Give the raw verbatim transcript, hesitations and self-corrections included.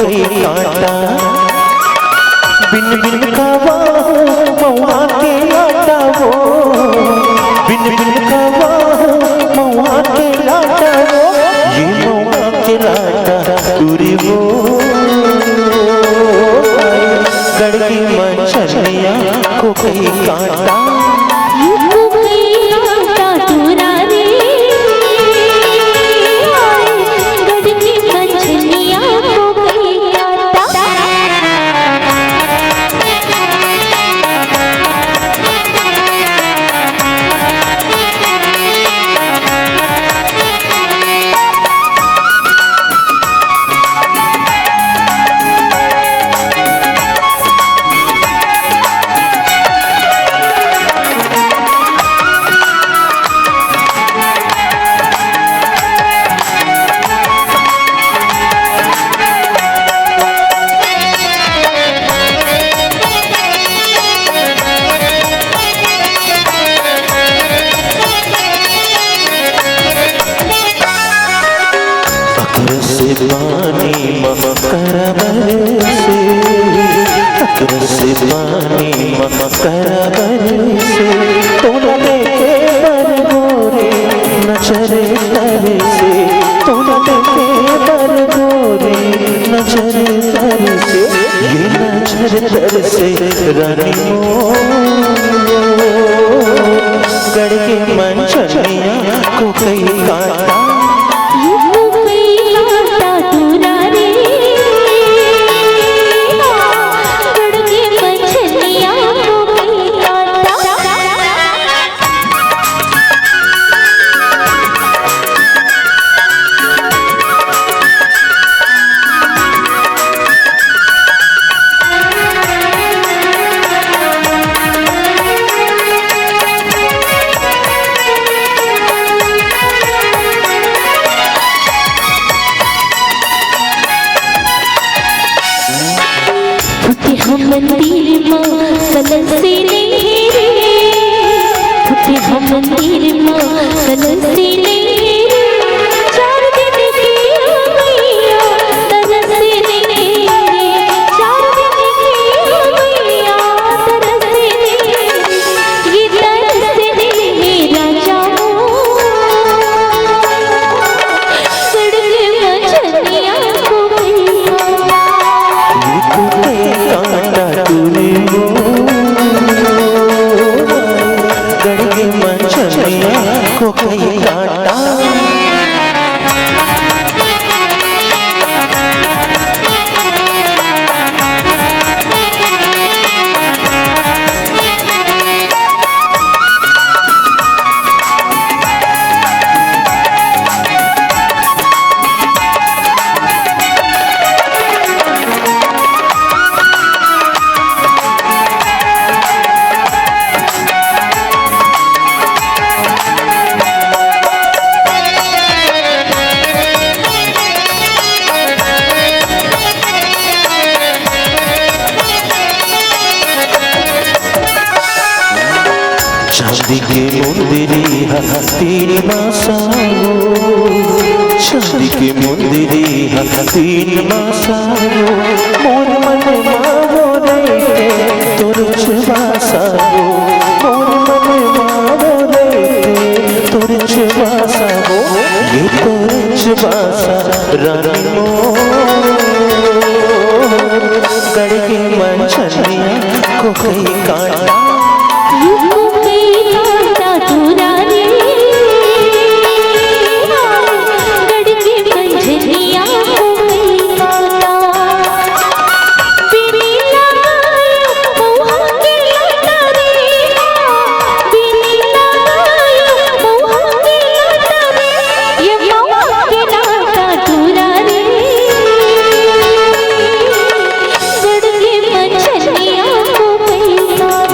कांटा। बिन बिन खावा हूँ महुआ के लाटा वो, बिन बिन खावा हूँ महुआ के लाटा वो, ये महुआ के लाटा टूरी वो। गड़ के मंझनिया कोकई कांटा। कोकई कांटा टूरा रे, हाय, गड़ के मंझनिया कोकई कांटा। अकरस पानी म करबर से, अकरस पानी म करबर से, तोला देखे बर गोरी नजर तर से, तोला देखे बर गोरी नजर तर से, ये नजर तर से रानी मोर। गड़ के मंझनिया कोकई कांटा। कोकई कांटा टूरा रे, गड़ के मंझनिया कोकई कांटा। फूटे ह मंदिर म कलश नहीं रे, फूटे ह मंदिर म कलश नहीं रे, चार दिन के मैया तरस नहीं रे, चार दिन के मैया तरस नहीं रे, ये तरस नहीं रे राजा मोर। गड़ के मंझनिया कोकई कांटा। ये कोकई कांटा टूरी वो, गड़ के मंझनिया कोकई कांटा। चांदी के मुंदरी ह तीन मासा वो, चांदी के मुंदरी ह तीन मासा वो, मोर मन मा वो रहिते तोर छुवासा वो, मोर मन मा वो रहिते तोर छुवासा वो, ये तोर छुवासा रानी मोर। गड़ के मंझनिया कोकई कांटा। कोकई कांटा टूरा रे, गड़ के मंझनिया कोकई कांटा। बिनी लगायो महुआ के लाटा रे, बिनी लगायो महुआ के लाटा रे, ये महुआ के लाटा टूरा रे, गड़ के मंझनिया कोकई कांटा।